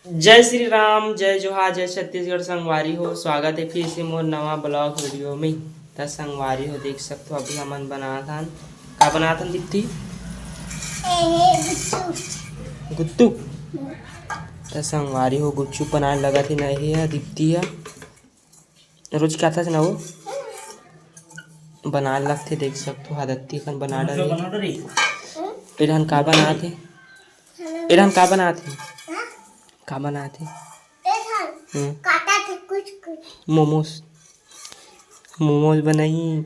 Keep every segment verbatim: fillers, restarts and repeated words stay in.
जय श्री राम, जय जोहार, जय छत्तीसगढ़ संगवारी हो। स्वागत हे फिर से मोर नवा vlog video में। त संगवारी हो, देख सकथो, अभी हमन बनात हन, का बनात हन दीप्ति? ए, गुच्चू। गुत्तू। त संगवारी हो, गुच्चू बनाए लगत हे न, ये ह दीप्ति ह। रोज के आथस ना वो, बनाए लगथे, देख सकथो, हादती कन बना डरे। एडहन का बनात हे? एडहन का बनात हे? का बनात हे? हम्म। काटा थे कुछ कुछ। मोमोज, मोमोज बनाही।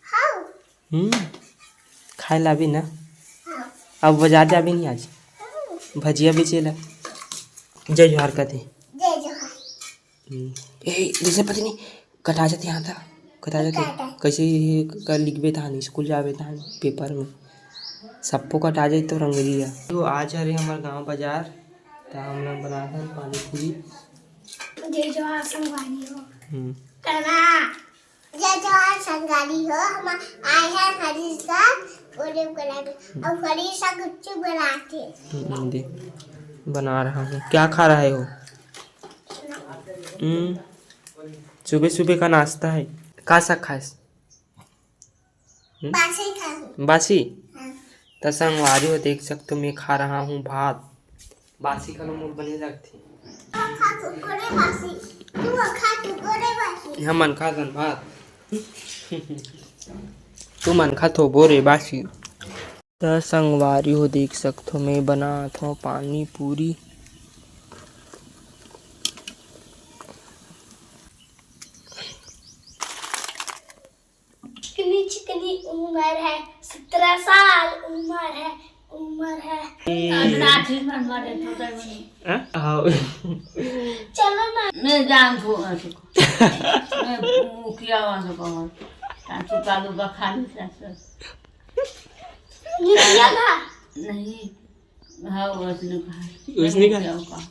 हाँ। हम्म, खाए लाबे ना। हाँ। अब बाजार जाबे नहीं आज? हम्म। भजिया बेचे ला। जय जोहार कथे। जय जोहार। हम्म। ए, जैसे पत्नी कटा जाथे हाथ, कटा जाथे। कटा जाथे। कैसे ये कर लिखबे तहान, स्कूल जाबे तहान, पेपर में सप्पो कटा जाए तो रंगरी है। तो आज हरे हमर गांव बाजार, त हम लोग बनात हन पानी पूरी। जय जोहार संगवारी हो। हम्म। करा। जय जोहार संगवारी हो, हम आए हैं हरीश का पूरी बनाने, और हरीश का गुच्चू बनाते। हम्म, दे, बना रहा हूँ। क्या खा रहे हो? हम्म, सुबह सुबह का नाश्ता है। का साग खाए? हम्म? बासी खाहूँ। बासी? हाँ। त संगवारी हो, देख सकथो, मैं खा रहा हूँ भात। बासी घलो मोर बने लगथे। खा तो करे बासी। तू खा तो करे बासी। हमन खाथन भात। तुमन खाथो बोरे बासी। त संगवारी हो, देख सकथो, मैं बनात हूँ पानी पूरी। चिकनी चिकनी उम्र है, सत्रह साल उम्र है, उम्र है। ए। साथी मन मरे छोटे बने। हाँ? हाँ। चलो ना। मैं जान को, मैं मुखिया वाला को, ताकि कालू का खाली साथ। मुखिया था। नहीं। हाँ, उसने कहा। उसने कहा। क्या होगा?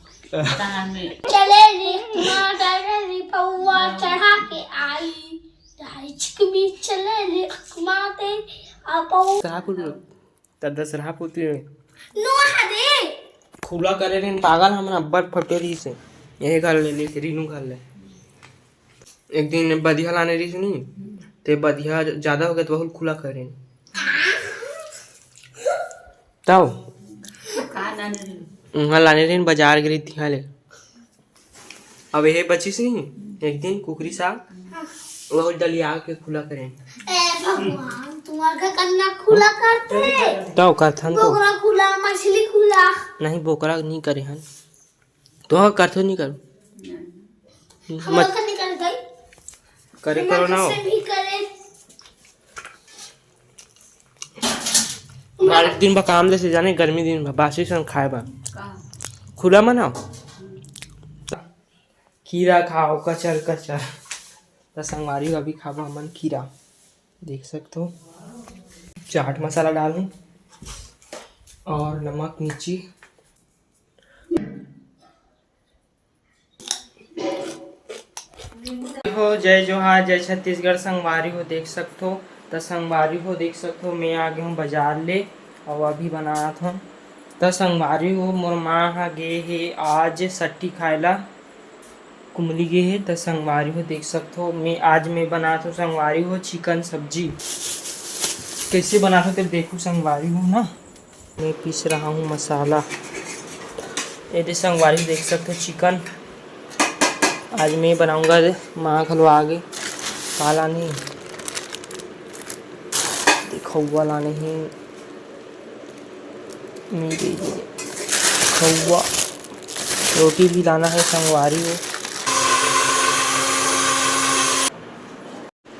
कहाँ में? चले रे, माँ डाले रे, पौवा चढ़ा के आई। दाई चिकमी चले रे, अकमा ते, आ पौ- सरहा फूट लो। तब दस सरहा फूट लो। नो हदे। खुला करे रे, पागल हमन अब्बड़ फटे रहिस हे। यही घर ले, ले, रीनू घर ले। एक दिन बदिया लाने रहिस नी, ते बदिया ज-, ज्यादा हो गया तो बहुत खुला करे। तब? का लाने रहिन? उहाँ लाने रहिन, बाजार गे रहिन तिहाँ ले। अब यही बचिस नहीं, एक दिन कुकरी साग, वो डलिया के खुला करेन। ए भगवान, तुम्हार का कन्ना खुला करते? तब करथन तो। बोकरा खुला, मछली खुला। नहीं, बोकरा नहीं करे हन। तो हाँ, करथो नहीं करो। हम मत लोग नहीं करते। करे करो ना हो। कैसे भी करे। बारिश दिन भर काम जैसे जाने, गर्मी दिन भर बासी सन खाए बा। का? खुला मनाओ। खीरा खाओ, कचर कचर। त संगवारी अभी खाबो हमन खीरा। देख सकथो, चाट मसाला डालूं और नमक, मिर्ची। हो, जय जोहार, जय छत्तीसगढ़। संगवारी हो, देख सकथो, त संगवारी हो, देख सकथो, मैं आ गे हूँ बाजार ले, अउ अभी बनात हूँ। त संगवारी हो, मोर माँ ह गे हे आज सट्टी खाए ला, कुमली गे हे। त संगवारी हो, देख सकथो, मैं आज मैं बनात हूँ संगवारी हो चिकन सब्जी। कैसे बनात हूँ, तब देखू संगवारी हो ना। मैं पीस रहा हूँ मसाला। ये दे संगवारी, देख सकते हो चिकन आज मैं बनाऊंगा। दे माँ घलो आगे, का लाने, देखौवा लाने ही, मेरे लिए खौवा, रोटी भी लाना है संगवारी हो।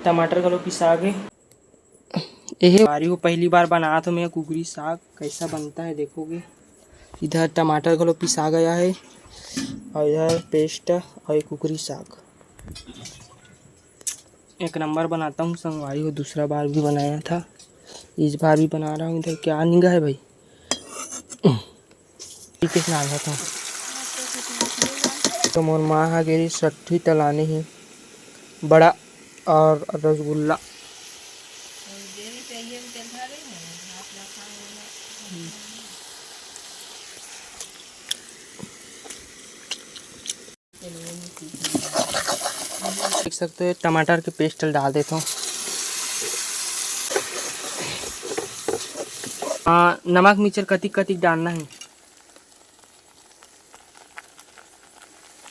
टमाटर घलो पिसा गे। एहे बारी हो, पहली बार बनात हो मैं कुकरी साग, कैसा बनता है देखोगे। इधर टमाटर घलो पिसा गया है और इधर पेस्ट और ये कुकरी साग। एक नंबर बनाता हूँ संगवारी हो, दूसरा बार भी बनाया था, इस बार भी बना रहा हूँ। इधर क्या निंगा है भाई? ठीक है, स्नान होता। तो मोर माँ हा गेरी सट्ठी तलाने ही बड़ा और रसगुल्ला। देख सकते हो, टमाटर के पेस्ट ल डाल देथों। हाँ, नमक मिर्च ल कतिक कतिक डालना हे,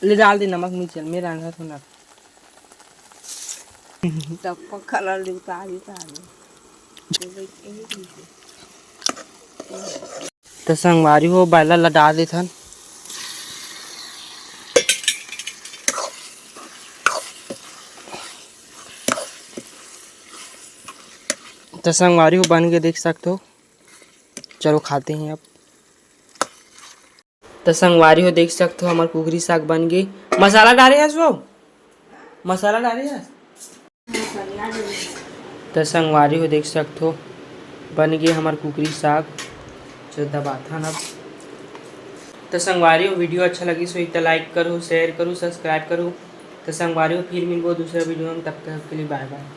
ले डाल दे नमक मिर्च ल, मैं रांधत हों ना। तब पक्का ला ले उतार, उतार। त संगवारी हो, बायला ल डाल देथन। त संगवारी हो, बन के देख सकथो। चलो खाते हैं अब। त संगवारी हो, देख सकथो, हमर कुकरी साग बन गे। मसाला डारे हस वो? मसाला डारे हस? त संगवारी हो, देख सकथो, बन गे हमर कुकरी साग। चलो दबाथन अब। त संगवारी हो, वीडियो अच्छा लगिस होही त like करो, share करो, subscribe करो। त संगवारी हो, फिर मिलबो दूसरा वीडियो में, तब तक के लिए bye bye।